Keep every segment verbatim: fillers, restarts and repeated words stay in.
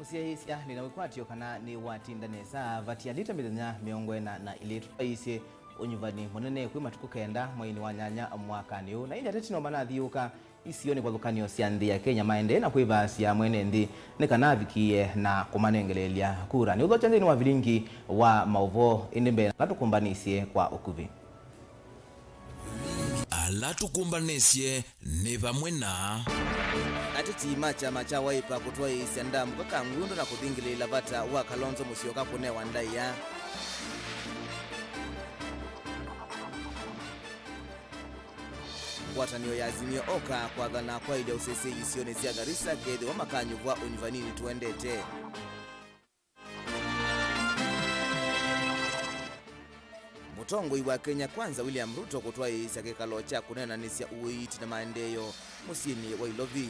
Mũsyaĩĩsya, nĩ na wĩkwatyo kana nĩwatinda nesa. Vatia lita mĩthenya mĩongo ĩna na ĩlĩ tũtwaĩĩsye ũnyuvani mũnene kwĩ matukũ kenda mweinĩ wa nyanya mwakanĩ ũũ. Na ĩndĩ ateti no manathiũũka isionĩ kĩvathũkany'o sya nthĩ ya Kenya maendee na kwĩvaasya mwene nthĩ nĩ kana avikĩĩe na kũmanengeleelya kura. Nĩ ũthokya nthĩnĩ wa vilingi wa maũvoo, ĩndĩ mbee na ala tũkũmbanĩsye kwa ũkuvĩ. Ala tũkũmbanĩsye nĩ vamwe na ateti ma kyama kya Wiper kũtwaĩĩsya ndamũka Kangundo na kũthingĩlĩĩla vata wa Kalonzo Musyoka kũnewa ndaĩa. Ngwatanĩo ya Azimio oka kwathana kwaĩlya ũsesei isionĩ sya Garissa kethĩwa makanyuvwa ũnyuvanini tũendete. Mũtongoi wa Kenya Kwanza William Ruto kũtwaĩĩsya kĩkalo kya kũneenanĩsya ũiiti na maendeeo mũsyĩnĩ wa Ilovi.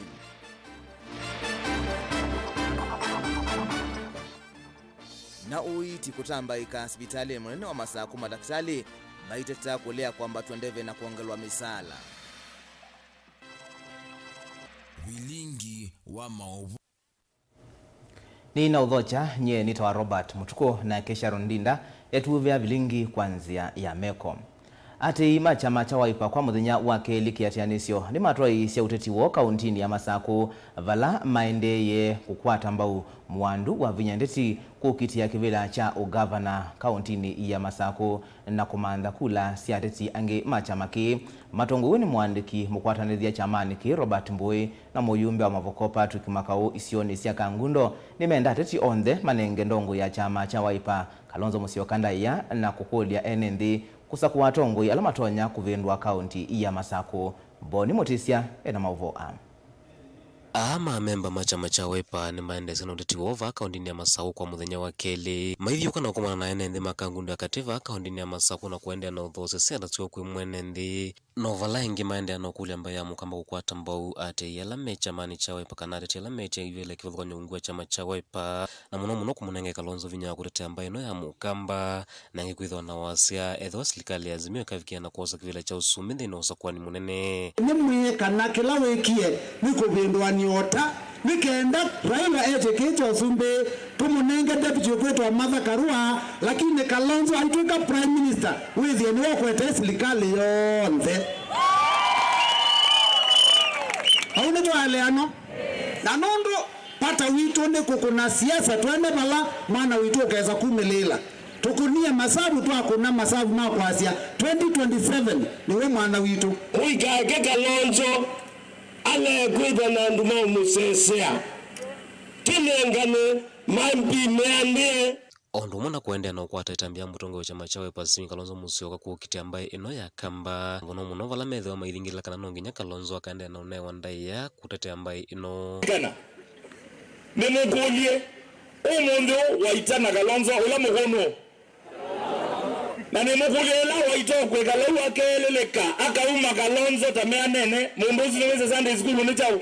Na ũiiti kũtambaĩka sivitalĩnĩ mũnene wa Masakũ, madakĩtalĩ maiteta kũlea kwambatw'a ndeve na kwongelwa mĩsaala. Vilingi wa maũvoo. Nĩnaũthokya, nyie nĩtawa Robert Mũtukũ, nake Sharon Ndinda etũvĩa vilingi kwa nzĩa ya meko. Aatĩĩi ma kyama kya Wiper kwa mũthenya wa kelĩ kĩatĩanĩsyo nĩmatwaĩĩsye ũteti woo kaũntinĩ ya Masakũ, vala maendeeye kũkwata mbau mũandu wa vinya ndeti kũkitĩa kĩvĩla kya ũngavana kaũntinĩ ya Masakũ na kũmantha kula sya ateti angĩ ma kyama kĩĩ. Matongoew'e nĩ mũandĩki mũkwatanĩthya kyamanĩ kĩĩ Robert Mbũĩ na mũyumbe wa Mavoko Patrick Makaũ isionĩ sya Kangundo, nĩmenda ateti onthe manenge ndongoi ya kyama kya Wiper Kalonzo Musyoka ndaĩa na kũkũlya ene nthĩ kũsakũa atongoi ala matonya kũvĩndũa kaũnti ya Masakũ. Boni Mũtĩsya ena maũvoo aa. Aa ma amemba ma kyama kya Wiper nĩmaendeesye na ũteti woo vaa kaũntinĩ ya Masakũ kwa mũthenya wa kelĩ. Maithiũka na kũkomana na ene nthĩ ma Kangundo ya Katĩ vaa kaũntinĩ ya Masakũ na kũendeea na ũthoosesya ndasyo kwĩ mwene nthĩ. No vala ĩngĩ maendeea na ũkũlya mbaĩ ya Mũkamba kũkwata mbau aatĩĩi ala me kyamanĩ kya Wiper kana ateti ala metie ivĩla kĩvathũkany'o ungu wa kyama kya Wiper, na mũno mũno kũmũnenge Kalonzo vinya wa kũtetea mbaĩ ĩno ya Mũkamba. Na ĩngĩ kwĩthĩwa na wasya, ethĩwa silikalĩ ya Azimio ĩkavikĩa na kwosa kĩvĩla kya ũsumbĩ nthĩnĩ wa ũsakũani mũnene. Nĩmwĩe kana kĩla wĩkie nĩ kũvĩndũanĩa ũta, nĩ kenda Raila etye kĩĩ kya ũsumbĩ, tũmũnenge deputy ũkwĩtwa Martha Karua, lakini Kalonzo aitw'ĩka prime minister, wĩthĩe nĩwe ũkwete silikalĩ yonthe. Au nĩtwaeleanwa? Na nũndũ vata witũ nĩ kũkũna siasa twene vala mwana witũ ũkesa kumĩlĩĩla. Tũkũnie masavu, twakũna masavu ma kwasya twenty twenty-seven nĩwe mwana witũ. Mũikaeke Kalonzo alekwĩtha na andũ maũmũsesea. Tũnengane ma M P meanĩe. O ũndũ ũmwe na kũendeea na ũkwata ĩtambya ya mũtongoi wa kyama kya Wiper Stephen Kalonzo Musyoka kũkitĩa mbaĩ ĩno ya Kamba, mũno mũno vala methĩwa maithingĩlĩla kana no nginya Kalonzo akaendeea na ũnewa ndaĩa kũtetea mbaĩ ĩno. Kana nĩmũkũlye, ũmũnthĩ ũũ Waita na Kalonzo ũla mũkũũ nũũ? Na nĩmũkũlye, ĩla Waita ũkwĩkala ũu akeelĩlĩka, akauma Kalonzo ta meanene, mũndũ ũsu nĩwĩsĩ Sunday school nĩ kyaũ?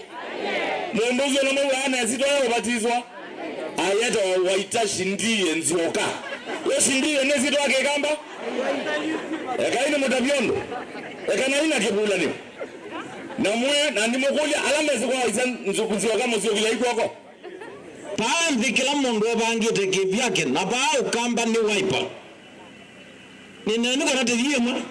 Mũndũ ũsu nĩmwĩw'aa na ĩsyĩtwa ya ũvatiswa? Ayetawa Waita Shindie Nzioka. We Shindie nĩ ĩsyĩtwa ya Kĩkamba? Ekai nĩmũtavye ũndũ. Ekanai na kĩvulanĩo. Na mwĩ, na nĩmũkũlya ala mesĩ kwa Waita Nzu-, Nzioka mũsyũkĩlei kw'oko. Vaa nthĩ kĩla mũndũ evangĩte kĩvyake, na vaa Ũkamba nĩ Wiper. Nĩnenu kana tĩthi ĩmwe.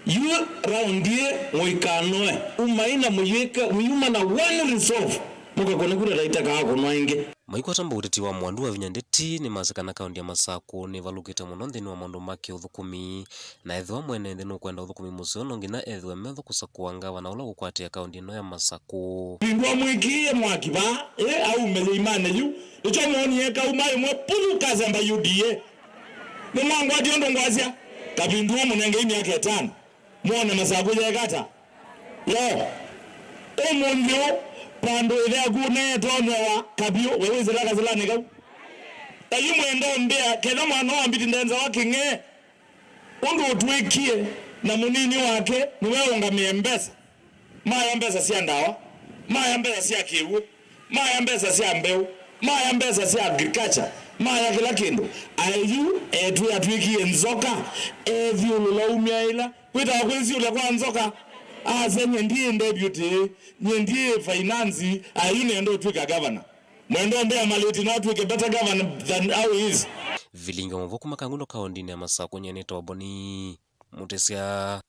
Yu raundi ĩ mũikanoe. Umai na mũyĩke, mũyuma na one resolve. Mũkakũne kula taita kaa kũnwa ĩngĩ. Maikwata mbau ũteti wa mwandu wa vinya ndeti nĩmasya kana kaũnti ya Masakũ nĩvalũkĩte mũno nthĩnĩ wa maũndũ ma kĩũthũkũmi. Na ethĩwa mwene nthĩ nũkwenda ũthũkũmi mũseo, no nginya ethĩwe metho kũsakũa ngavana ũla ũkũkwatĩa kaũnti ĩno ya Masakũ. Vindũ amwĩkĩĩe mwaki vaa, ĩ, aume yĩimanĩ yu, nĩkyo moonie kauma ĩmwe pulu kasemba U D A. Nĩmwangwatie ũndũ ngwasya, Kavindu ũmũnengei myaka ĩtano, mwone Masakũ yeeka ata. Yo, ũmũnthĩ ũũ, vandũ ĩthe yaku ũneetonyewa kavyũ, we wĩsĩla kasĩlanĩ kau. Na yu mwenda ũmbĩa, ketha mwana wa Mbiti ndenzawa kĩng'ee, ũndũ ũtwĩkie na mũnini wake nĩwe ũngamĩe mbesa. Maya mbesa sya ndawa, maya mbesa sya kĩw'ũ, maya mbesa sya mbeũ, maya mbesa sya agriculture, maya kĩla kĩndũ. Aĩ yu etw'e atw'ĩkie nzoka, ethyũlũla umya ĩla kwĩtawa kwĩsyũlya kwa nzoka. Asya, "Nyie ndiĩ deputy, nyie ndiĩ finance, aĩ yu nĩenda ũtw'ĩka governor." Mwendwa Mbea Maliti no atuĩke better governor than how he is. Vilingi wa mũvoo kuma Kangundo kaũndĩnĩ ya Masakũ, nyie nĩ Toboni Mũtĩsya.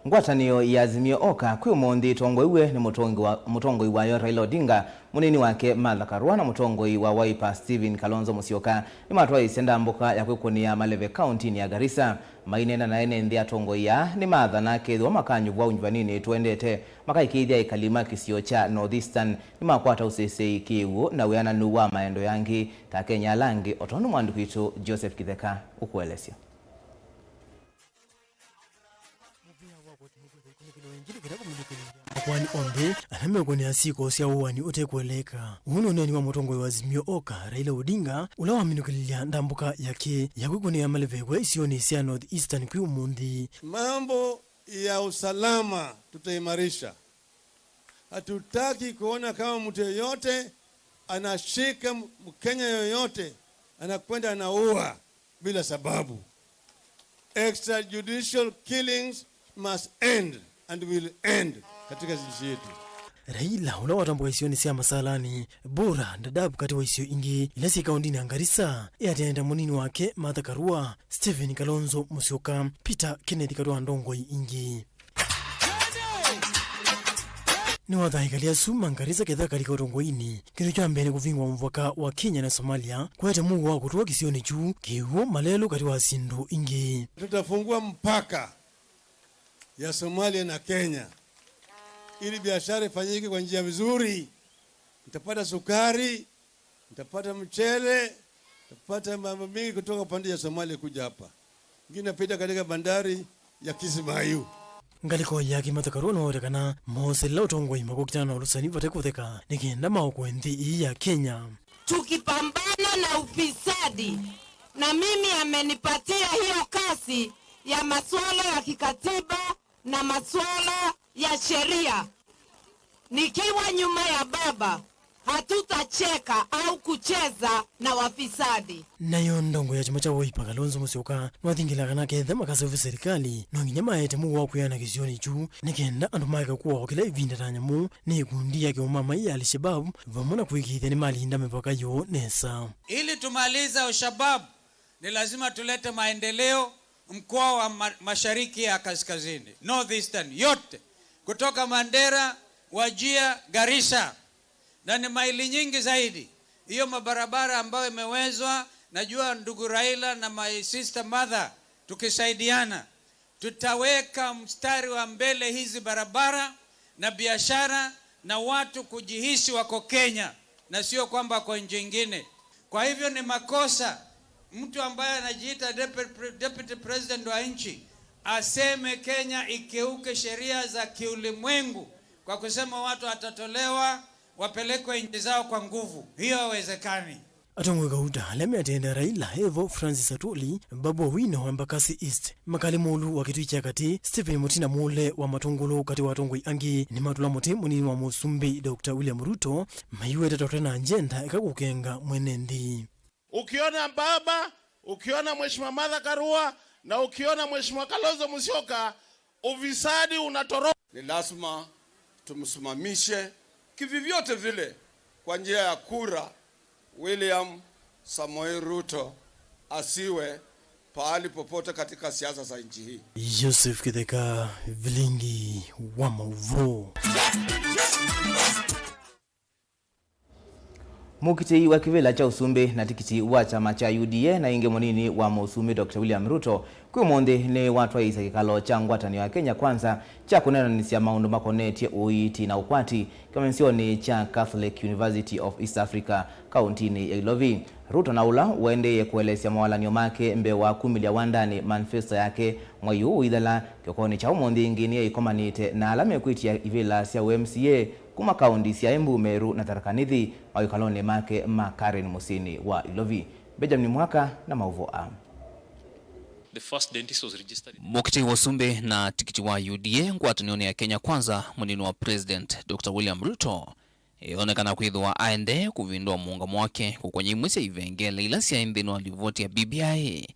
Ngwatanĩo ya Azimio Oka kwĩ ũmũnthĩ ĩtongoew'e nĩ mũtongi wa, mũtongoi wayo Raila Odinga, mũnini wake Martha Karua na mũtongoi wa Wiper Stephen Kalonzo Musyoka nĩmatwaĩĩsye ndambũka ya kwĩkũnĩa maleve kaũntĩnĩ ya Garissa. Maineena na ene nthĩ, atongoi aa nĩmaathana kethĩwa makanyuvwa ũnyuvaninĩ tũendete, makaĩkĩĩthya ekali ma kĩsio kya North Eastern nĩmakwata ũseseĩ, kĩw'ũ na wĩananu wa maendeeo angĩ ta Akenya ala angĩ, o tondũ mwandĩki witũ Joseph Kĩtheka ũkũelesya. Mũvĩa wa koti mũkwĩtha ĩkunĩkĩlo ĩngĩ nĩ kenda kũminũkĩlĩlya akoani onthe ala mekũnĩa syĩko sya ũaani ũtekũeleeka. Ũũ nĩ ũneeni wa mũtongoi wa Azimio Oka, Raila Odinga, ũla waminũkĩlĩlya ndambũka yake ya kwĩkũnĩa maleve kwa isionĩ sya North Eastern kwĩ ũmũnthĩ. Mambo ya usalama tutaimarisha. Hatutaki kuona kama mtu yeyote anashika Mkenya yoyote anakwenda anaua bila sababu. Extrajudicial killings must end and will end katika nchi yetu. Raila, ũla watambũka isionĩ sya Masalani, Bura, Dadaab katĩ wa isio ingĩ ila syĩ kaũndĩnĩ ya Garissa, eatĩanĩte mũnini wake Martha Karua, Stephen Kalonzo Musyoka, Peter Kenneth katĩ wa ndongoi ingĩ. Nĩwathaa ekali asu ma Garissa kethĩwa kalika ũtongoinĩ. Kĩndũ kya mbee nĩ kũvingũa mũvaka wa Kenya na Somalia, kũete mũuo wa kũtũa kĩsionĩ kyu, kĩw'ũ, malelũ katĩ wa syĩndũ ingĩ. Tutafungua mpaka ya Somalia na Kenya ili biashara ifanyike kwa njia vizuri. Nitapata sukari, nitapata mchele, nitapata mambo mingi kutoka upande ya Somalia kuja hapa. Ingine napita katika bandari ya Kismayu. Ngalĩko yake Martha Karua nĩwawetie kana mooselela ũtongoi makũkitana na ũlũsani vate kũtheka nĩ kenda maokoe nthĩ ĩĩ ya Kenya. Tukipambana na ufisadi, na mimi amenipatia hiyo kazi ya masuala ya kikatiba na masuala ya sheria. Nikiwa nyuma ya baba, hatutacheka au kucheza na wafisadi. Nayo ndongoi ya kyama kya Wiper Kalonzo Musyoka nĩwathingĩlaa kana kethĩwa makaseũvya silikalĩ, no nginya maete mũuo wa kwĩana kĩsionĩ kyu nĩ kenda andũ maeke kũawa kĩla ĩvinda ta nyamũ nĩ ĩkundi ya kĩũmamai ya Al-Shabaab vamwe na kũĩkĩĩthya nĩmalinda mĩvaka yoo nesa. Ili tumalize Al-Shabaab, ni lazima tulete maendeleo mkoa wa ma-, mashariki ya kaskazini, North Eastern, yote, kutoka Mandera, Wajir, Garissa, na ni maili nyingi zaidi. Hiyo mabarabara ambayo imewezwa, najua ndugu Raila na my sister Martha, tukisaidiana, tutaweka mstari wa mbele hizi barabara na biashara na watu kujihisi wako Kenya na sio kwamba wako nchi ingine. Kwa hivyo ni makosa mtu ambaye anajiita deputy, deputy president wa nchi aseme Kenya ikeuke sheria za kiulimwengu kwa kusema watu watatolewa wapelekwe nchi zao kwa nguvu. Hiyo haiwezekani. Atongoi kauta ala meatĩanĩte Raila, evo Francis Atwoli, Babu Owino wa Embakasi East, Makali Mulu wa Kitui kya Katĩ, Stephen Mutinda Mule wa Matungulu, katĩ wa atongoi angĩ, nĩmatũla mũtĩ mũnini wa mũsumbĩ Doctor William Ruto, maiweta ta ũte na agenda eka kũkenga mwene nthĩ. Ukiona baba, ukiona Mheshimiwa Martha Karua na ukiona Mheshimiwa Kalonzo Musyoka, ufisadi unatoroka. Ni lazima tumsimamishe kivyovyote vile kwa njia ya kura, William Samoei Ruto asiwe pahali popote katika siasa za nchi hii. Joseph Kitheka, Vilingi wa Mauvoo. Mũkitĩi wa kĩvĩla kya ũsumbĩ na tikiti wa kyama kya U D A na ĩngĩ mũnini wa mũsumbĩ Doctor William Ruto kwĩ ũmũnthĩ nĩwatwaĩĩsya kĩkalo kya ngwatanĩo ya Kenya Kwanza kya kũneenanĩsya maũndũ makonetye ũiiti na ũkwati kĩmanyĩsyonĩ kya Catholic University of East Africa kaũntinĩ ya Ilovi. Ruto na ũla ũendeeye kũelesya mawalany'o make mbee wa kumĩlya wandanĩ manifesto yake mwai ũũ ũithela, kĩokonĩ kya ũmũnthĩ ĩngĩ nĩyeĩkomanĩte na ala mekwĩtya ivĩla sya ũ M C A kuma kaũnti sya Embu, Meru na Tharaka Nithi mawĩkalonĩ make ma Karen mũsyĩnĩ wa Ilovi. Benjamin Mwaka na maũvoo aa. The first dentist was registered in Mũkitĩi wa ũsumbĩ na tikiti wa U D A ngwatanĩonĩ ya Kenya Kwanza, mũnini wa President Doctor William Ruto, eonekana kwĩthĩwa aendee kũvĩndũa mũũngamo wake kũkwany'a imwe sya ivengele ila syaĩ nthĩnĩ wa livoti ya B B I.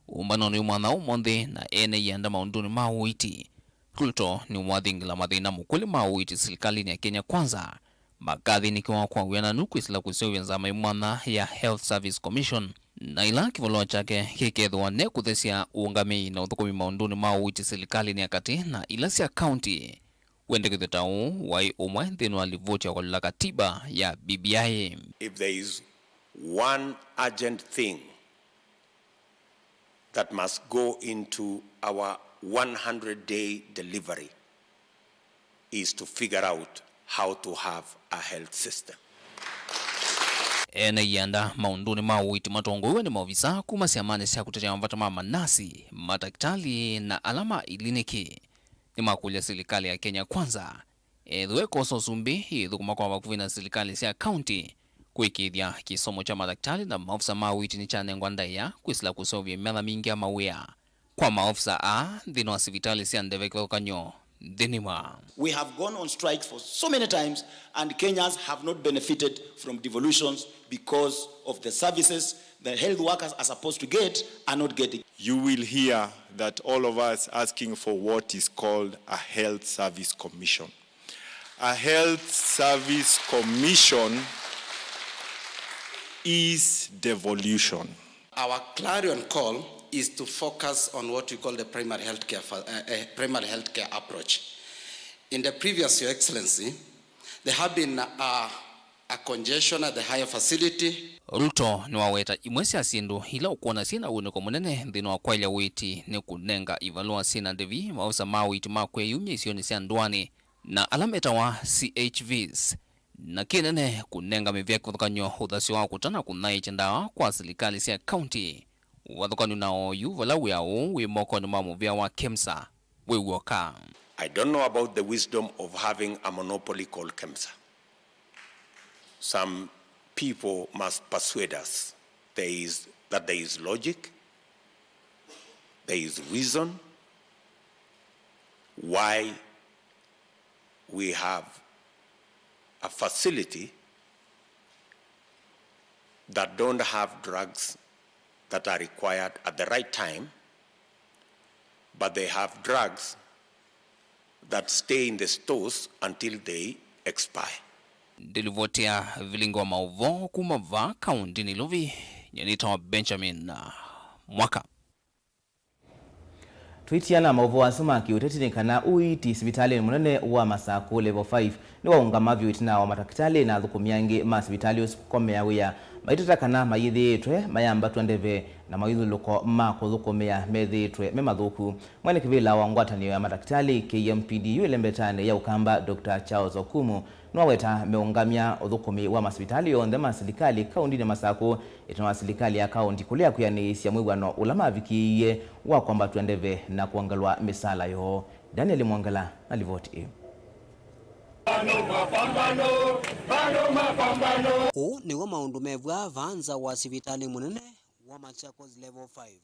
Ũmbanonĩ mwanya ũmũnthĩ na ene ianda maũndũnĩ ma ũiiti, Ruto nĩwathingĩla mathĩna mũkũlĩ ma ũiiti silikalĩnĩ ya Kenya Kwanza, Makathĩnĩkĩwa kwa wĩananu kwĩsĩla kũseũvya nzama ĩ mwanya ya Health Service Commission, na ĩla kĩvalũa kyake kĩkethĩwa ne kũthesya ũũngamĩi na ũthũkũmi maũndũnĩ ma ũiiti silikalĩnĩ ya katĩ na ila sya kaunti. Wendekethyo ta ũũ waĩ ũmwe nthĩnĩ wa livoti ya kũalyũla katiba ya B B I. If there is one urgent thing that must go into our one hundred day delivery is to figure out how to have a health system. Ene ianda maũndũnĩ ma ũiiti matongoew'e nĩ maovisa kuma syamanĩ sya kũtetea mavata ma manasi, matakitali na ala ma iliniki nĩmakũlya silikalĩ ya Kenya Kwanza ethĩwe ĩkosa ũsumbĩ ĩthũkũma kwa vakuvĩ na silikalĩ sya kaunti kũĩkĩĩthya kĩsomo kya matakitali na maovisa ma ũiiti nĩkyanengwa ndaĩa kwĩsĩla kũseũvya myanya mingĩ ya mawĩa kwa maovisa aa nthĩnĩ wa sivitalĩ sya ndeve kĩvathũkany'o nthĩnĩ wa. We have gone on strikes for so many times, and Kenyans have not benefited from devolutions because of the services the health workers are supposed to get are not getting. You will hear that all of us asking for what is called a health service commission. A health service commission is devolution. Our clarion call is to focus on what we call the primary healthcare fa-, uh, uh, primary healthcare approach. In the previous, Your Excellency, there have been a, a congestion at the higher facility. Ruto nĩwaweta imwe sya syĩndũ ila ũkwona syĩ na wĩnĩko mũnene nthĩnĩ wa kwaĩlya ũiiti nĩ kũnenga ivalũa syĩ na ndĩvi maovisa ma ũiiti ma kwĩyumya isionĩ sya ndũanĩ na ala metawa C H Vs, na kĩnene kũnenga mĩvĩa kĩvathũkany'o ũthasyo wa kũtana kũthaĩĩkya ndawa kwa silikalĩ sya kaunti. Ũvathũkany'o na oyu vala wĩa ũũ wĩ mokonĩ ma mũvĩa wa KEMSA wĩ w'oka. I don't know about the wisdom of having a monopoly called KEMSA. Some people must persuade us there is, that there is logic, there is reason why we have a facility that don't have drugs that are required at the right time, but they have drugs that stay in the stores until they expire. Ndilivoti ya vilingi wa maũvoo kuma vaa kaũnti Nairobi, nyanĩtawa Benjamin Mwaka. Twĩtiana maũvoo asu ma kĩũteti nĩ kana ũiiti sivitalĩnĩ mũnene wa Masakũ Level five nĩwaũngama vyũ ĩtina wa matakĩtalĩ na athũkũmi angĩ ma sivitalĩ ũsu kũkomea wĩa maitata kana mayĩthĩĩtwe mayambatw'a ndeve na mayũthũlũko ma kũthũkũmĩa methĩĩtwe me mathũku. Mwene kĩvĩla wa ngwatanĩo ya matakĩtalĩ K M P D U ĩlembetanĩ ya Ũkamba, Doctor Charles Okumu, nĩwaweta meũngamya ũthũkũmi wa masivitalĩ onthe ma silikalĩ kaũndinĩ ya Masakũ ĩtina wa silikalĩ ya kaũndi kũlea kwĩanĩĩsya mwĩw'ano ũla mavikĩĩie wa kwambatw'a ndeve na kwongelwa mĩsaala yoo. Daniel Mwongela na livoti ĩĩ. Ũũ nĩw'o maũndũ mevw'a vaa nza wa sivitalĩ mũnene wa Machakos Level five.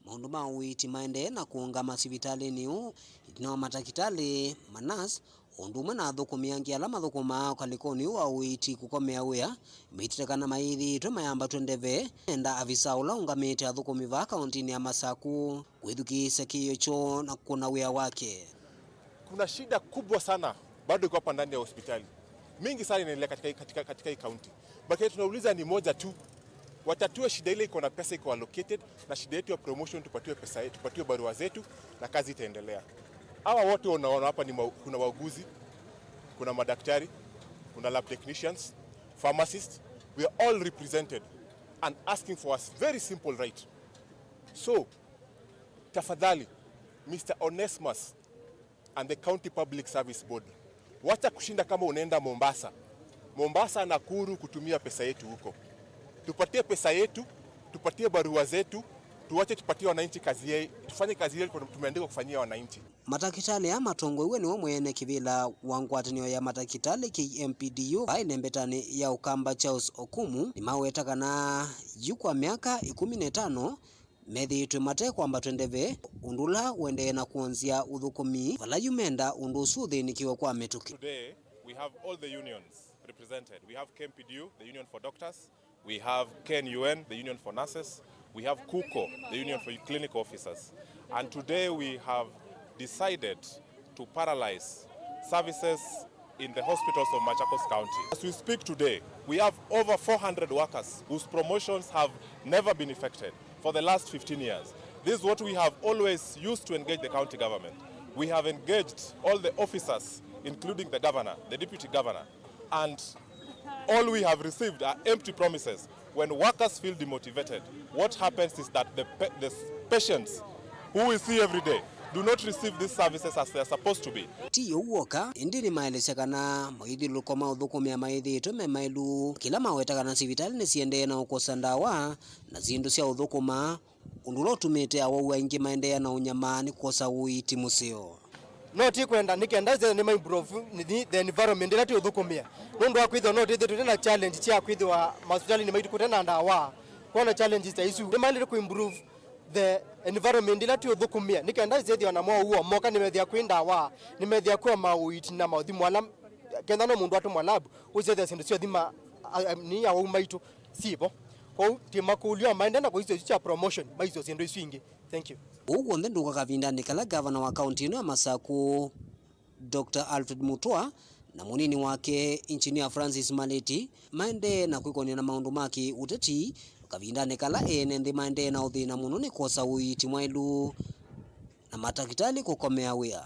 Maũndũ ma ũiiti maendee na kũũngama sivitalĩnĩ ũũ, ĩtina wa matakĩtalĩ, manasi, o ũndũ ũmwe na athũkũmi angĩ ala mathũkũmaa ũkalĩkonĩ ũũ wa ũiiti kũkomea wĩa, maitĩte kana mayĩthĩĩtwe mayambatw'a ndeve. Enda avisa ũla ũngamĩte athũkũmi vaa kaũntinĩ ya Masakũ kwĩthukĩĩsya kĩĩo kyoo na kũna wĩa wake. Kuna shida kubwa sana bado iko hapa ndani ya hospitali. Mingi sana inaendelea katika, katika, katika hii kaunti. Lakini tunauliza ni moja tu, watatue shida ile iko na pesa iko allocated, na shida yetu ya promotion tupatiwe pesa yetu, tupatiwe barua zetu na kazi itaendelea. Hawa wote unaona hapa ni ma-, kuna wauguzi, kuna madaktari, kuna lab technicians, pharmacists. We are all represented and asking for a very simple right. So, tafadhali, Mister Onesmus and the County Public Service Board, wacha kushinda kama unaenda Mombasa. Mombasa, Nakuru, kutumia pesa yetu huko. Tupatie pesa yetu, tupatie barua zetu, tuache tupatie wananchi kazi ye-, tufanye kazi yetu tumeandikwa kufanyia wananchi. Matakĩtalĩ aa matongoew'e nĩwe mwene kĩvĩla wa ngwatanĩo ya matakĩtalĩ K M P D U aĩ lembetanĩ ya Ũkamba Charles Okumu nĩmaweta kana yu kwa myaka ĩkũmi na ĩtano methĩĩtwe mate kwambatw'a ndeve, ũndũ ũla ũendee na kwonzya ũthũkũmi vala yu menda ũndũ ũsu ũthĩnĩkĩwe kwa mĩtũkĩ. Today, we have all the unions represented. We have K M P D U, the union for doctors. We have K N U N, the union for nurses. We have KUCO, the union for clinical officers. And today we have decided to paralyze services in the hospitals of Machakos County. As we speak today, we have over four hundred workers whose promotions have never been effected for the last fifteen years. This is what we have always used to engage the county government. We have engaged all the officers, including the governor, the deputy governor, and all we have received are empty promises. When workers feel demotivated, what happens is that the pa-, the patients who we see every day do not receive these services as they are supposed to be. Ti ũu w'oka, ĩndĩ nĩmaelesya kana maithyũlũlũko ma ũthũkũmĩa maĩthĩĩtwe me maĩlu, kĩla maweta kana sivitalĩ nĩsiendee na ũkosa ndawa na syĩndũ sya ũthũkũma, ũndũ ũla ũtumĩte awau aingĩ maendeea na ũnyamaa nĩ kwosa ũiiti mũseo. No ti kwenda nĩ kenda ĩthĩwe nĩ ma improve nĩ the environment ĩla tũũthũkũmĩa. Nũndũ wa kwĩthĩwa no twĩthĩwe tũte na challenge sya kwĩthĩwa masivitalĩnĩ maitũ kũte na ndawa, kwona challenges ta isu. Nĩmaĩlĩte kũ improve the environment ĩla tũũthũkũmĩa nĩ kenda ĩthĩwa na mwaũ woo moka nĩmethĩa kwĩ ndawa, nĩmethĩa kwĩ ma ũiiti na maũthimo ala kenda no mũndũ atũmwa lab ũsethĩa syĩndũ sya ũthima a-, a-, nĩ awau maitũ. Sivo. Kwoou, ti makũlyo maende na kũisya isu sya promotion, maisye syĩndũ isu ingĩ. Thank you. Ũu w'onthe ndũka kavindanĩ kala gavana wa kaunti ĩno ya Masaku, Doctor Alfred Mutua, na mũnini wake, Engineer Francis Maleti, maendee na kwĩkony'a na maũndũ ma kĩ-ũteti, kavindanĩ kala ene nthĩ maendee na ũthĩna mũno nĩ kwosa ũiiti mwaĩlu na matakĩtalĩ kũkomea wĩa.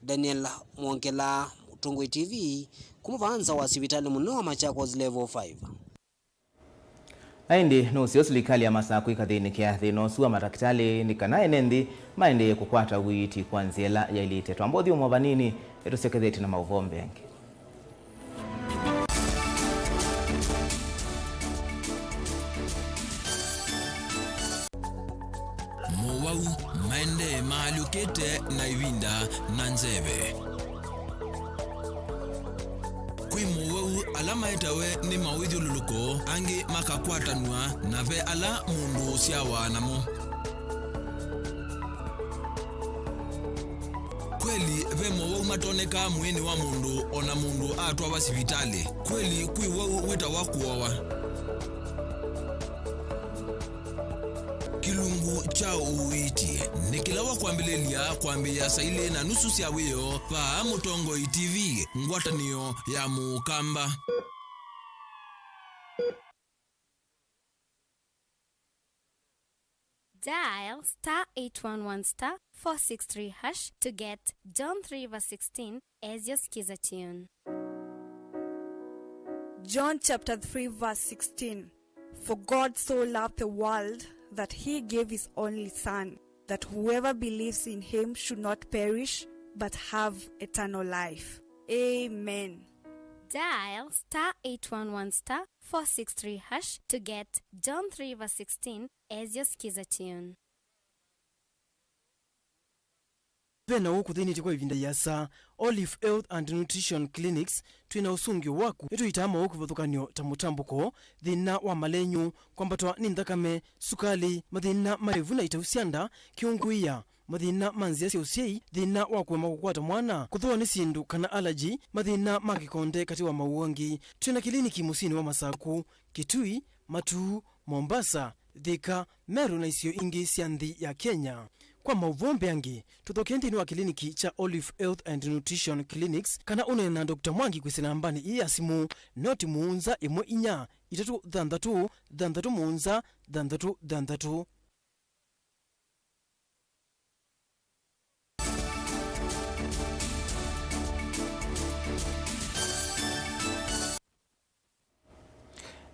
Daniel Mwongela, Mũtongoi T V, kuma vaa nza wa sivitalĩ mũnene wa Machakos Level five. Na ĩndĩ nũseo silikalĩ ya Masaku ĩkathĩnĩkĩa thĩna ũsu wa matakĩtalĩ nĩ kana ene nthĩ maendee kũkwata ũiiti kwa nzĩa ĩla yaĩlĩte. Twamba ũthyũmũa vanini, nĩtũsyokethetye na maũvoo mbeange. Mowau maendee maalyũkĩte na ĩvinda na nzeve. Kwĩ mowau ala maetawe nĩ mawĩthyũlũlũko, angĩ makakwatanw'a, na ve ala mũndũ ũsyawa namo. Kweli, ve mowau matonekaa mwĩĩnĩ wa mũndũ o na mũndũ atwawa sivitalĩ. Kweli, kwĩ wau wĩtawa kũowa. Kĩlungu kya ũiiti nĩ kĩla wa kwambĩlĩlya kwambĩĩa saa ilĩ na nusu sya wĩoo vaa Mũtongoi T V, ngwatanĩo ya Mũkamba. Dial star eight one one star four six three hash to get John three verse sixteen as your skiza tune. John chapter three verse sixteen. For God so loved the world that he gave his only Son, that whoever believes in him should not perish but have eternal life. Amen. Dial star eight one one star four six three hash to get John three verse sixteen as your skiza tune. Ve na ũũ kũthĩnĩtye kwa ĩvinda ĩasa. Olive Health and Nutrition Clinics, twĩ na ũsũngĩo waku. Nĩtũitaa mowau kĩvathũkany'o ta mũtambũko, thĩna wa malenyũ, kwambatwa nĩ nthakame, sukalĩ, mathĩna ma ĩvu na itau sya nda, kĩũngũĩa, mathĩna ma nzĩa sya ũsyai, thĩna wa kũema kũkwata mwana, kũthũwa nĩ syĩndũ kana allergy, mathĩna ma kĩkonde katĩ wa mowau angĩ. Twĩ na kĩliniki mũsyĩnĩ wa Masaku, Kitui, Matuu, Mombasa, Thika, Meru na isio ingĩ sya nthĩ ya Kenya. Kwa maũvoo mbeange, tũthokee nthĩnĩ wa kĩliniki kya Olive Health and Nutrition Clinics kana ũneene na Doctor Mwangi kwĩsĩla nambanĩ ĩĩ ya simũ, noti mũonza ĩmwe inya itatũ thanthatũ thanthatũ mũonza thanthatũ thanthatũ.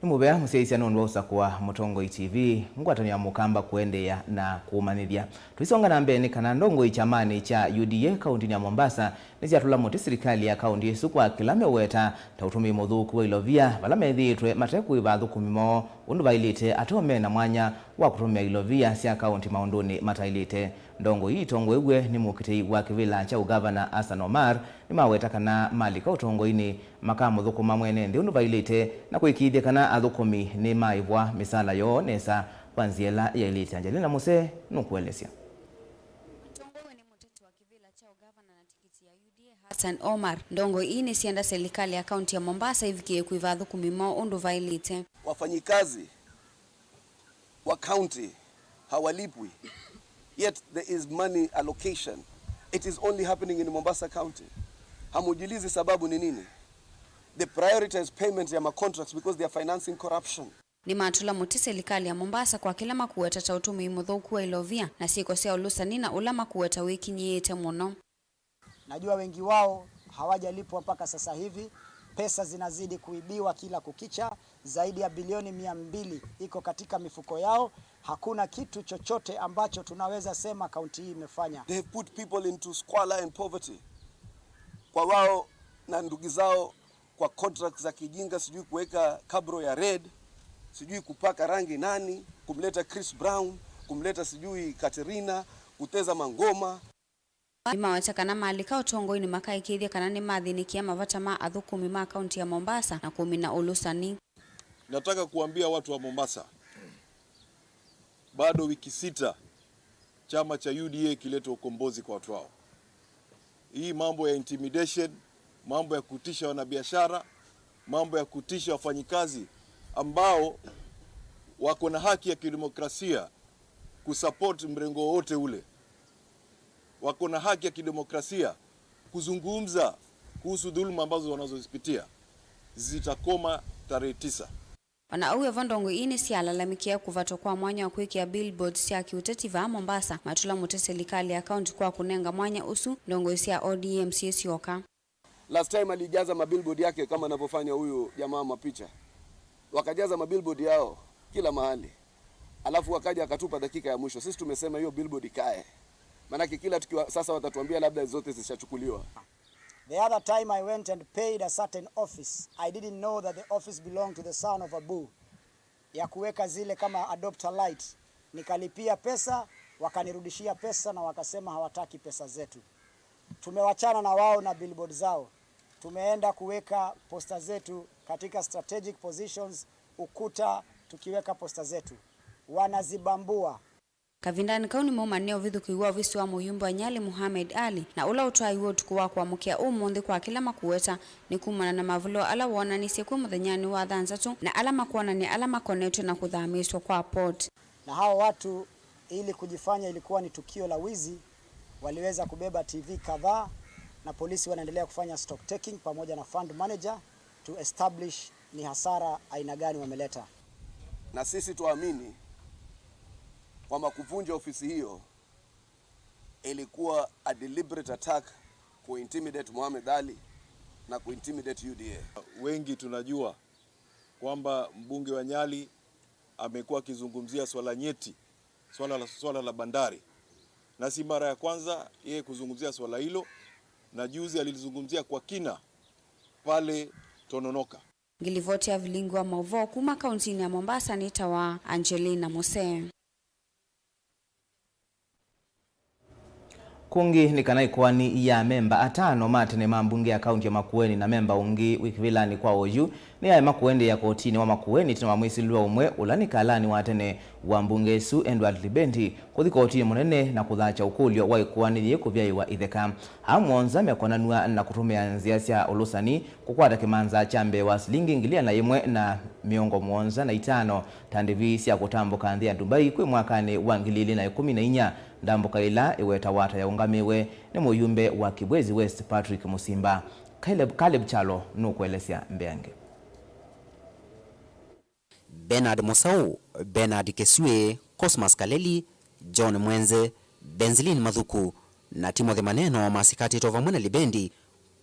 Nĩ mũvea mũsyaĩĩsya nũndũ wa ũsakũa Mũtongoi T V, ngwatanĩo ya Mũkamba kũendeea na kũũmanyĩthya. Tũisonga na mbee nĩ kana ndongoi kyamanĩ kya U D A kaũntĩnĩ ya Mombasa nĩsyatũla mũtĩ silikalĩ ya kaũntĩ ĩsu kwa kĩla meũweta ta ũtũmĩi mũthũku wa ilovia vala methĩĩtwe mate kũĩva athũkũmi moo ũndũ vaĩlĩte ateo me na mwanya wa kũtũmĩa ilovia sya kaũntĩ maũndũnĩ mataĩlĩte. Ndongoi ii itongoew'e nĩ mũkitĩi wa kĩvĩla kya ũngavana Hassan Omar nĩmaweta kana malika ũtongoinĩ makamũthũkũma mwene nthĩ ũndũ vaĩlĩte na kũĩkĩĩthya kana athũkũmi nĩmaĩvwa mĩsaala yoo nesa kwa nzĩa ĩla yaĩlĩte. Angelina Muse nũkũelesya. Atongoew'e nĩ mũteti wa kĩvĩla kya ũngavana na tikiti ya U D A, Hassan Omar. Ndongoi ii nĩsyenda selikalĩ ya kaũntĩ ya Mombasa ĩvikĩe kũĩva athũkũmi moo ũndũ vaĩlĩte. Wafanyikazi wa county hawalipwi, yet there is money allocation It is only happening in Mombasa County. Hamujilizi sababu ni nini? They prioritize payment ya ma contracts because they are financing corruption. Nĩmatũla mũtĩ silikalĩ ya Mombasa kwa kĩla makũweta ta ũtũmĩi mũthũku wa ilovia na syĩko sya ũlũsani na ũla makũweta wĩkinyĩĩte mũno. Najua wengi wao hawajalipwa mpaka sasa hivi. Pesa zinazidi kuibiwa kila kukicha. Zaidi ya bilioni mia mbili iko katika mifuko yao. Hakuna kitu chochote ambacho tunaweza sema kaunti hii imefanya. They have put people into squalor and poverty. Kwa wao na ndugu zao kwa contracts za kijinga, sijui kuweka kabro ya red, sijui kupaka rangi nani, kumleta Chris Brown, kumleta sijui Katerina, kuteza mangoma. Nĩmaweta kana malika ũtongoinĩ makaĩkĩĩthya kana nĩmathĩnĩkĩa mavata ma athũkũmi ma kaunti ya Mombasa na kũmina ũlũsani. Nataka kuambia watu wa Mombasa, bado wiki sita chama cha U D A kilete ukombozi kwa watu wao. Hii mambo ya intimidation, mambo ya kutisha wanabiashara, mambo ya kutisha wafanyikazi ambao wako na haki ya kidemokrasia kusupport mrengo wowote ule, wako na haki ya kidemokrasia kuzungumza kuhusu dhuluma ambazo wanazozipitia, zitakoma tarehe tisa. O na ũu vo, ndongoi ii nĩsyalalamĩkĩa kũvatwa kwa mwanya wa kwĩkĩa billboards sya kĩũteti vaa Mombasa, matũla mũtĩ silikalĩ ya kaunti kwa kũnenga mwanya ũsu ndongoi sya O D M syĩsyoka. Last time alijaza mabillboard yake kama anavyofanya huyu jamaa mapicha. Wakajaza mabillboard yao kila mahali. Alafu wakaja akatupa dakika ya mwisho. Sisi tumesema hiyo billboard ikae. Maanake kila tukiwa sasa watatuambia labda zote zishachukuliwa. The other time I went and paid a certain office, I didn't know that the office belonged to the son of Abu, ya kuweka zile kama adopter light. Nikalipia pesa, wakanirudishia pesa na wakasema hawataki pesa zetu. Tumewachana na wao na billboard zao. Tumeenda kuweka poster zetu katika strategic positions, ukuta, tukiweka poster zetu. Wanazibambua. Kavindanĩ kau nĩmaumanĩe ũvithũkĩi wa ovisi wa mũyumbe wa Nyali Mohamed Ali, na ũla ũtwaiwe ũtukũ wa kũamũkĩa ũmũnthĩ kwa kĩla makũweta nĩ kumana na mavũlwa ala woonanisye kwĩ mũthenyanĩ wa thanthatũ na ala makwonany'a ala makonetw'e na kũthamĩĩsw'a kwa port. Na hao watu, ili kujifanya ilikuwa ni tukio la wizi, waliweza kubeba T V kadhaa, na polisi wanaendelea kufanya stock taking pamoja na fund manager to establish ni hasara aina gani wameleta. Na sisi tuamini kwamba kuvunja ofisi hiyo ilikuwa a deliberate attack kuintimidate Mohamed Ali na kuintimidate U D A. Wengi tunajua kwamba mbunge wa Nyali amekuwa akizungumzia swala nyeti, swala la, swala la bandari, na si mara ya kwanza yeye kuzungumzia swala hilo, na juzi alilizungumzia kwa kina pale Tononoka. Ngilivoti ya vilingi wa maũvoo kuma kauntinĩ ya Mombasa nĩtawa Angelina Musee. Kũngĩ nĩ kana ĩkoani ya amemba atano ma tene ma mbunge ya kaunti ya Makueni na memba ũngĩ wĩ kĩvĩlanĩ kwa oyu nĩyaema kũendeea kotinĩ wa Makueni ĩtina wa mwĩsilĩlwa ũmwe ũla nĩ kalani wa tene wa mbunge ĩsu, Edward Libendi, kũthi kotinĩ mũnene na kũthakya ũkũlyo wa ĩkoani yĩĩ kũvyaĩwa itheka. Aa mũonza mekonanw'a na kũtũmĩa nzĩa sya ũlũsani kũkwata kĩmanza kya mbee wa silingi ngili ĩana yĩmwe na mĩongo mũonza na itano ta ndĩvi sya kũtambũka nthĩ ya Dubai kwĩ mwakanĩ wa ngili ilĩ na ĩkũmi na inya, ndambũka ĩla ĩwetawa ta yaũngamĩwe nĩ mũyumbe wa Kibwezi West, Patrick Musimba. Caleb, Caleb Kyalo nũkũelesya mbeange. Bernard Mũsaũ, Bernard Kĩsuĩ, Cosmas Kaleli, John Mwenze, Benziline Mathuku, na Timothy Maneno masikatĩtwe vamwe na Libendi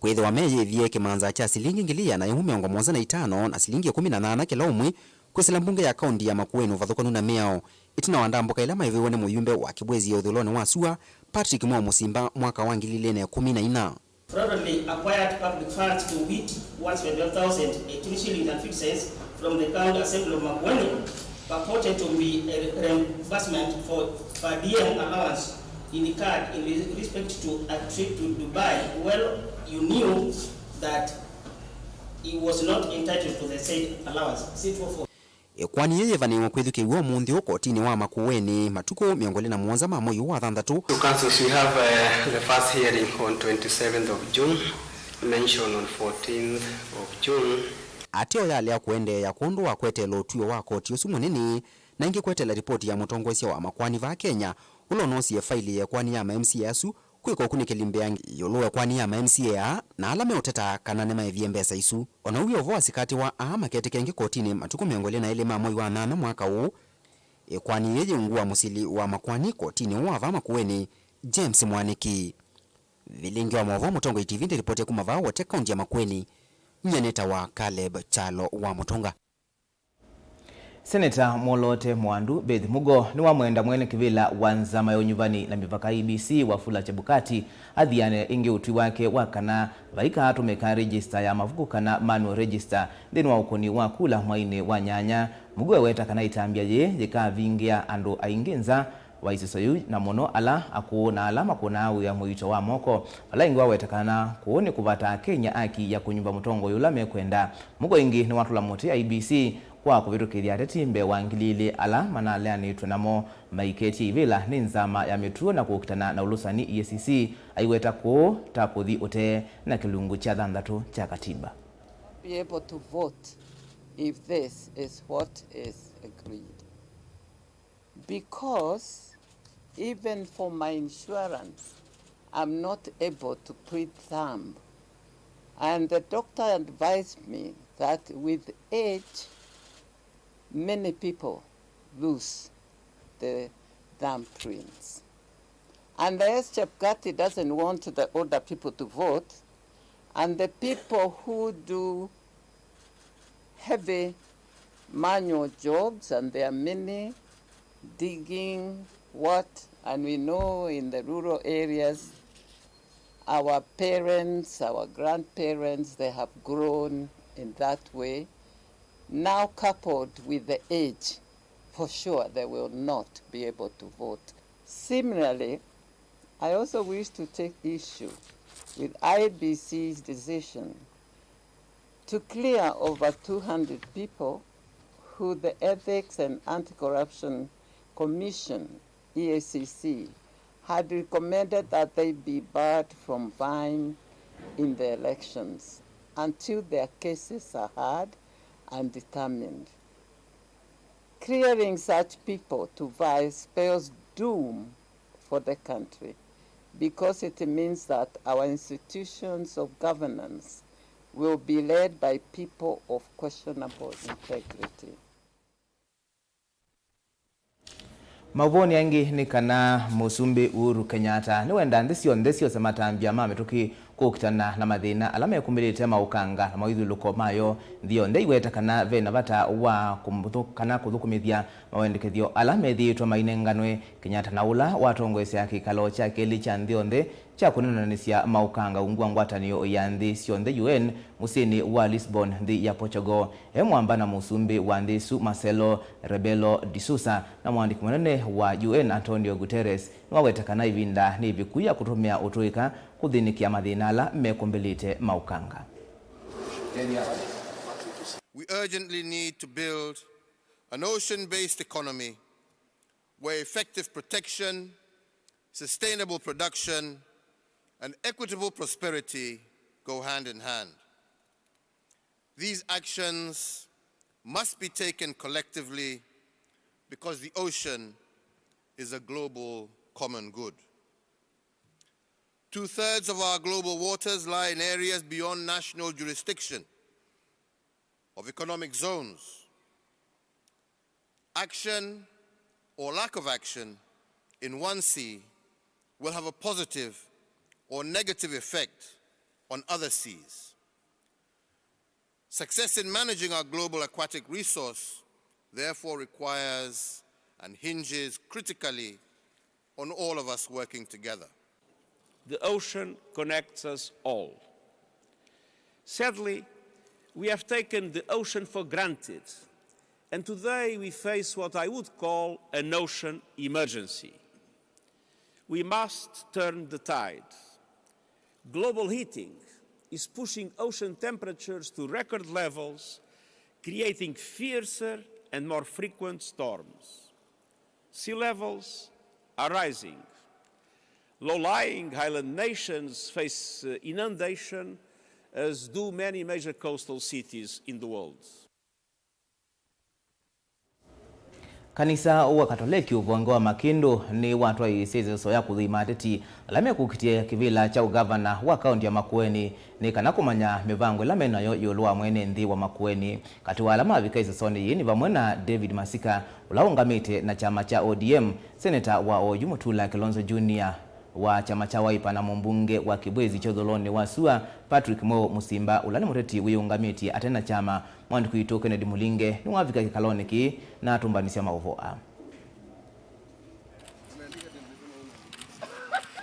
kwĩthĩwa meyĩvie kĩmanza kya silingi ngili ĩana yĩmwe mĩongo mũonza na itano na silingi ĩkũmi na nyanya kĩla ũmwe kwĩsĩla mbunge ya kaunti ya Makueni ũvathũkanu na mĩao, ĩtina wa ndambũka ĩla maĩvĩwe nĩ mũyumbe wa Kĩbwezi ũthũlonĩ wa sua, Patrick Mwaũ Mũsimba, mwaka wa ngili ilĩ na ĩkũmi na ina. Fraudulently acquired public funds to wit one hundred twenty-one thousand eighteen shillings and fifty cents from the County Assembly of Makueni, purported to be a reimbursement for per diem allowance incurred in re-, respect to a trip to Dubai, while he knew that he was not entitled to the said allowance. C two oh four. Ĩkoani yĩĩ yĩvanĩĩwe kwĩthukĩĩw'a ũmũnthĩ ũũ kotinĩ wa Makueni matukũ mĩongo ĩlĩ na mũonza ma mwei ũũ wa thanthatũ. To councils, we have, uh, the first hearing on twenty-seventh of June, mention on fourteenth of June. Ateo yalea kũendeea kwondũ wa kweteela ũtw'ĩo wa koti ũsu mũnene, na ĩngĩ kweteela ripoti ya mũtongoesya wa makoani vaa Kenya, ũla ũnoosie faili ya ĩkoani ya ma M C A asu, Kwĩka ũkunĩkĩli mbeange ĩũlũ wa ĩkoani ya ma M C A aa na ala meũteta kana nĩmaĩvie mbesa isu. O na ũu wĩ o vo, asikatĩ wa aa maketĩkĩa ĩngĩ kotinĩ matukũ mĩongo ĩlĩ na elĩ ma mwei wa nyanya mwaka ũũ. Ĩkoani yĩĩ yĩ ungu wa mũsili wa makoani kotinĩ ũũ wa vaa Makueni, James Mwaniki. Vilingi wa maũvoo, Mũtongoi T V ndĩlipotie kuma vaa Wote, kaunti ya Makueni. Nyie nĩtawa Caleb Kyalo wa Mũtũnga. Seneta mwoloote Mwandu Beth Mugo nĩwamwenda mwene kĩvĩla wa nzama ya ũnyuvani na mĩvaka E B C Wafula Chebukati athiane ĩngĩ ũtwi wake wa kana vaikatũmĩka register ya mavuku kana manual register nthĩnĩ wa ũkũni wa kula mweinĩ wa nyanya. Mugo eweta kana ĩtambya yĩĩ yĩkavingĩa andũ aingĩ nza wa ĩseso yĩu, na mũno ala akũũ na ala makũnaa wĩa mũito wa moko. Vala ĩngĩ waweta kana kũũ nĩ kũvataa Kenya aki ya kũnyuva mũtongoi ũla mekwenda. Mugo ĩngĩ nĩwatũla mũtĩ I E B C kwa kũvĩtũkĩthya ateti mbee wa ngili ilĩ ala manaleanĩtw'e namo maiketye ivĩla nĩ nzama ya mĩtuo na kũkitana na ũlũsani, E A C C, aiweta kũũ ta kũthi ũtee na kĩlungu kya thanthatũ kya katiba. Be able to vote if this is what is agreed. Because even for my insurance, I'm not able to print thumb. And the doctor advised me that with age, many people lose the thumbprints. And the S Chebukati doesn't want the older people to vote, and the people who do heavy manual jobs, and there are many, digging, what, and we know in the rural areas, our parents, our grandparents, they have grown in that way. Now, coupled with the age, for sure they will not be able to vote. Similarly, I also wish to take issue with I E B C's decision to clear over two hundred people who the Ethics and Anti-Corruption Commission, E A C C, had recommended that they be barred from vying in the elections until their cases are heard and determined. Clearing such people to vie spells doom for the country, because it means that our institutions of governance will be led by people of questionable integrity. Maũvoonĩ angĩ nĩ kana Mũsumbĩ Uhuru Kenyatta nĩwenda nthĩ syonthe syose matambya ma mĩtũkĩ kũkitana na mathĩna ala mekũmbĩlĩte maũkanga na mawĩthyũlũko mayo. Nthĩ yonthe iweta kana ve na vata wa kũmũthũ-, kana kũthũkũmĩthya mawendekethyo ala methĩĩtwe mainenganwe. Kenyatta na ũla watongoesya kĩkalo kya kelĩ kya nthĩ yonthe kya kũnenanĩsya maũkanga ungu wa ngwatanĩo ya nthĩ syonthe, U N, mũsyĩnĩ wa Lisbon, nthĩ ya Portugal. E mwamba na mũsumbĩ wa nthĩ ĩsu, Marcelo Rebelo de Sousa, na mũandĩki mũnene wa U N, Antonio Guterres, nĩwaweta kana ĩvinda nĩ ĩviku ya kũtũmĩa ũtũĩka kũthĩnĩkĩa mathĩna ala mekũmbĩlĩte maũkanga. We urgently need to build an ocean-based economy where effective protection, sustainable production, and equitable prosperity go hand in hand. These actions must be taken collectively because the ocean is a global common good. Two-thirds of our global waters lie in areas beyond national jurisdiction of economic zones. Action or lack of action in one sea will have a positive or negative effect on other seas. Success in managing our global aquatic resource therefore requires and hinges critically on all of us working together. The ocean connects us all. Sadly, we have taken the ocean for granted, and today we face what I would call an ocean emergency. We must turn the tide. Global heating is pushing ocean temperatures to record levels, creating fiercer and more frequent storms. Sea levels are rising. Low-lying island nations face, uh, inundation, as do many major coastal cities in the world. Kanisa wa Katoleki ũvonge wa Makĩndũ nĩwatwaĩĩsye ĩseso ya kũthima ateti ala mekũkitĩa kĩvĩla kya ũgavana wa kaũnti ya Makueni nĩ kana kũmanya mĩvango ĩla menayo ĩũlũ wa mwene nthĩ wa Makueni. Katĩ wa ala mavika ĩsesonĩ yĩĩ nĩ vamwe na David Masika, ũla ũngamĩte na kyama kya O D M, seneta wa oyu Mutula Kilonzo Junior wa kyama kya Wiper na mũmbunge wa Kibwezi kya ũthũlonĩ wa sua, Patrick Mweũ Mũsimba, ũla nĩ mũteti wĩyũngamĩtye ate na kyama. Mwandĩki witũ Kennedy Mũlinge nĩwavika kĩkalonĩ kĩĩ na atũmbanĩsya maũvoo aa.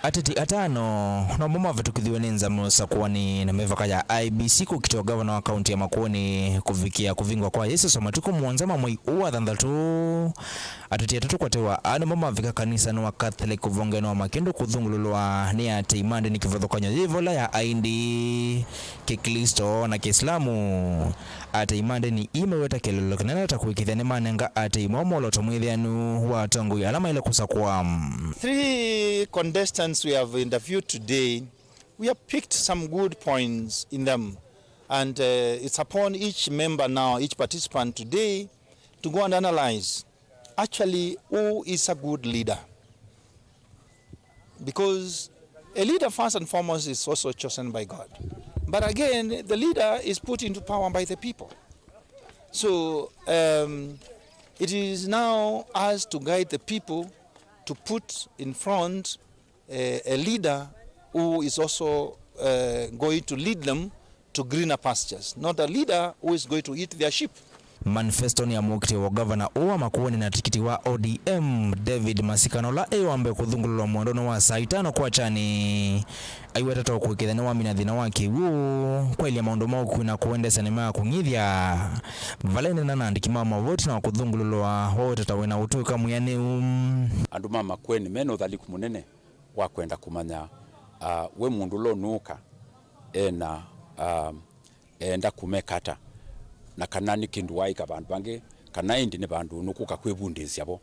Ateti atano nomo mavĩtũkĩthiw'e nĩ nzama ya ũsakũani na mĩvaka ya I E B C kũkitĩa ũgavana wa kaũnti ya Makueni kũvikĩa kũvingwa kwa ĩseso matukũ mũonza ma mwei ũũ wa thanthatũ. Ateti atatũ kwatĩwa aa nĩmo mavika kanisanĩ wa Catholic ũvongenĩ wa Makĩndũ kũthũngũlũlwa nĩ aatĩĩi ma ndĩni kĩvathũkany'o yĩvo ĩla ya Aindi, Kĩklĩsto na Kĩislamu. Aatĩĩi ma ndĩni ii meweta kĩeleelo kĩnene ta kũĩkĩĩthya nĩmanenga aatĩĩi moo mwolooto mwĩthĩanu wa atongoi ala maĩle kũsakũa. Three contestants we have interviewed today, we have picked some good points in them, and uh, it's upon each member now, each participant today, to go and analyze actually who is a good leader. Because a leader, first and foremost, is also chosen by God. But again, the leader is put into power by the people. So um, it is now us to guide the people to put in front a, a leader who is also uh, going to lead them to greener pastures, not a leader who is going to eat their sheep. Manifesto nĩ ya mũkitĩo wa gavana ũũ wa Makueni na tikiti wa O D M, David Masika, na ũla e wa mbee kũthũngũlũlwa mwendonĩ wa saa itano kwa kyeni. Aiweta ta ũkũĩkĩthya nĩwamina thĩna wa kĩw'ũ, kwaĩlya maũndũ ma ũkui na kũendesya nĩma ya kũng'ithya. Vala ĩneena na andĩki ma maũvoo ĩtina wa kũthũngũlũlwa, waweta ta wĩna ũtũĩka mwĩanĩu. Andũ ma Makueni mena ũthaliku mũnene wa kwenda kũmanya, ah, we mũndũ ũla ũnũũka ena, ah, eenda kũmeka ata, na kana nĩ kĩndũ waaĩka vandũ vangĩ, kana ĩndĩ nĩ vandũ nũkũka kwĩvundĩĩsya vo.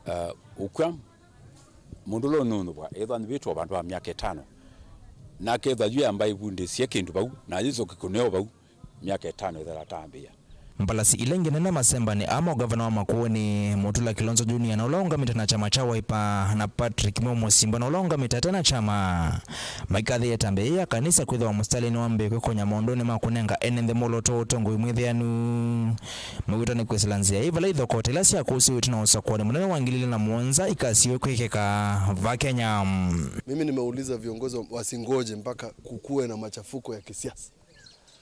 Ah, ũkw'a mũndũ ũla ũnũnyuvwa ethwa anyuvĩtwe o vandũ va myaka ĩtano, na akethwa yu eamba ĩvundĩĩsye kĩndũ vau, na yĩsyoke kũneo vau, myaka ĩtano ĩthela atambĩĩa. Mbalasi ila ingĩ nene masembanĩ aa ma ũgavana wa Makueni, Mutula Kilonzo Junior, na ũla ũngamĩte na kyama kya Wiper, na Patrick Mweũ Mũsimba, na ũla ũngamĩte ate na kyama, maikathĩĩe ĩtambya yĩĩ ya kanisa kwĩthĩwa mũsitalĩnĩ wa mbee kwĩkonya maũndũnĩ ma kũnenga ene nthĩ mwolooto wa ũtongoi mwĩthĩanu. Mawĩtwa nĩ kwĩsĩla nzĩa ĩĩ vala ithokoti ila syakũsĩwe ĩtina wa ũsakũani mũnene wa ngili ilĩ na mũonza ikasiwe kwĩkĩka va Kenya. Mimi nimeuliza viongozi wa-, wasingoje mpaka kukuwe na machafuko ya kisiasa.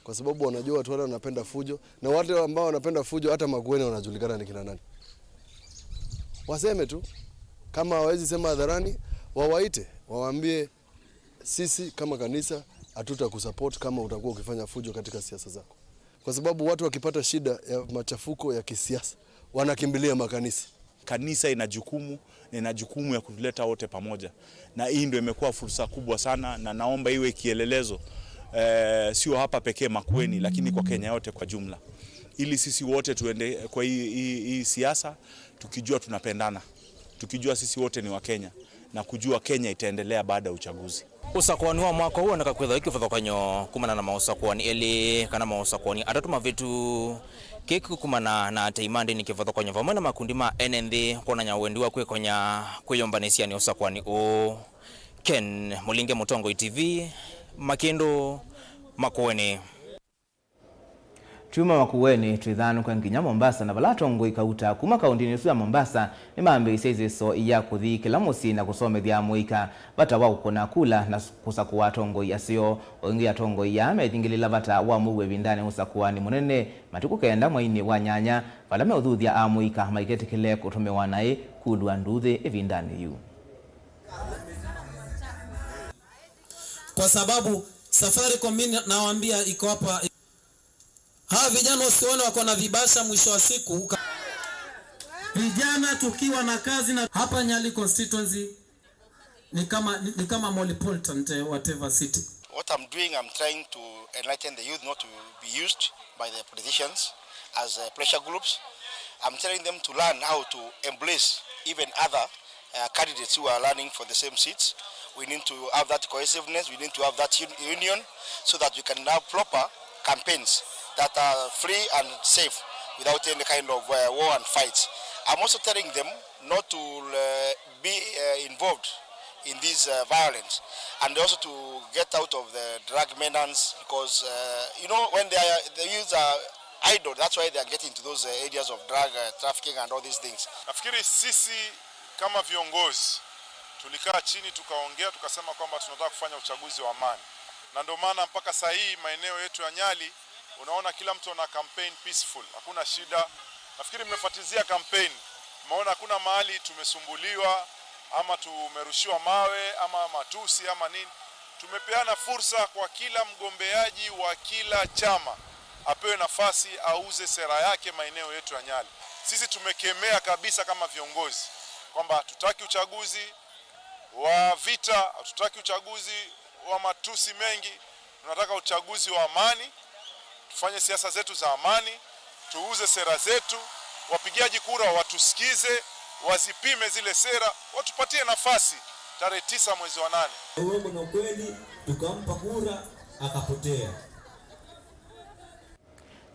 Kwa sababu wanajua watu wale wanapenda fujo, na wale ambao wanapenda fujo hata Makueni wanajulikana ni kina nani. Waseme tu, kama hawawezi sema hadharani, wawaite, wawaambie, "Sisi kama kanisa hatutakusupport kama utakuwa ukifanya fujo katika siasa zako." Kwa sababu watu wakipata shida ya machafuko ya kisiasa, wanakimbilia makanisa. Kanisa ina jukumu, na ina jukumu ya kutuleta wote pamoja. Na hii ndio imekuwa fursa kubwa sana, na naomba iwe kielelezo, eh, sio hapa pekee Makueni, lakini kwa Kenya yote kwa jumla. Ili sisi wote tuende kwa hii, hii, hii siasa, tukijua tunapendana, tukijua sisi wote ni Wakenya, na kujua Kenya itaendelea baada ya uchaguzi. Ũsakũani wa mwaka ũũ woneka kwĩthwa wĩ kĩvathũkany'o kumana na maũsakũani elĩ kana maũsakũani atatũ mavĩtu. Kĩĩ kĩkumana na atei ma ndĩni kĩvathũkany'o vamwe na makundi ma ene nthĩ kwonany'a wendi wa kwĩkonya kwĩyũmbanĩsya nĩ ũsakũani ũũ. Ken Mũlinge, Mũtongoi T V, Makĩndũ, Makueni. Twuma Makueni twĩthanũke nginya Mombasa, na vala atongoi kauta kuma kaũntĩnĩ ĩsu ya Mombasa nĩmambĩĩisye ĩseso ya kũthi kĩla mũsyĩ na kũsomethya amũika vata wa kũkũna kula na s-, kũsakũa atongoi aseo. O ĩngĩ, atongoi aa methingĩlĩla vata wa mũuo ĩvindanĩ ya ũsakũani mũnene matukũ kenda mweinĩ wa nyanya, vala meũthuthya amũika maiketĩkĩle kũtũmĩwa naĩ kulwa nduuthĩ ĩvindanĩ yu. Kwa sababu Safaricom, mimi nawaambia, iko hapa. Hawa vijana usione wako na vibasha, mwisho wa siku uka-, vijana tukiwa na kazi na hapa Nyali constituency ni kama, ni, ni kama Molly Polton, eh, whatever city. What I'm doing, I'm trying to enlighten the youth not to be used by the politicians as, uh, pressure groups. I'm telling them to learn how to embrace even other uh, candidates who are running for the same seats. We need to have that cohesiveness, we need to have that un-, union, so that we can have proper campaigns that are free and safe. without any kind of uh, war and fight. I'm also telling them not to uh, be uh, involved in this uh, violence and also to get out of the drug menace because uh, you know when they are, the youths are idle, that's why they are getting into those uh, areas of drug uh, trafficking and all these things. Nafikiri sisi kama viongozi tulikaa chini tukaongea, tukasema kwamba tunataka kufanya uchaguzi wa amani, na ndio maana mpaka saa hii maeneo yetu ya Nyali unaona kila mtu ana campaign peaceful, hakuna shida. Nafikiri mmefuatilia campaign, mmeona hakuna mahali tumesumbuliwa ama tumerushiwa mawe ama matusi ama nini. Tumepeana fursa kwa kila mgombeaji wa kila chama apewe nafasi auze sera yake maeneo yetu ya Nyali. Sisi tumekemea kabisa kama viongozi kwamba hatutaki uchaguzi wa vita, hatutaki uchaguzi wa matusi mengi. Tunataka uchaguzi wa amani, tufanye siasa zetu za amani, tuuze sera zetu, wapigaji kura watusikize, wazipime zile sera, watupatie nafasi tarehe tisa mwezi wa nane. Uongo na ukweli, tukampa kura, akapotea.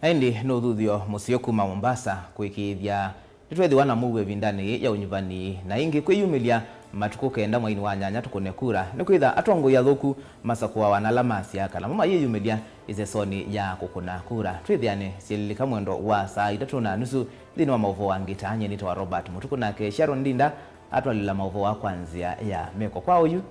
Na ĩndĩ nĩ ũthuthyo mũseo kuma Mombasa kũĩkĩĩthya nĩtwethĩwa na mũuo ĩvindanĩ yĩĩ ya ũnyuvani, na ĩngĩ kwĩyumĩlya matukũ kenda mweinĩ wa nyanya tũkũne kura, nĩkwĩtha atongoi athũku masakũawa na ala masyaa kana mo mayĩyumĩlya ĩsesonĩ ya kũkũna kura. Twĩthĩane syĩlĩlĩka mwendo wa saa itatũ na nusu nthĩnĩ wa maũvoo angĩ. Tanyie nĩtawa Robert Mũtukũ, nake Sharon Ndinda atwalĩla maũvoo aa kwa nzĩa ya meko. Kwa oyu,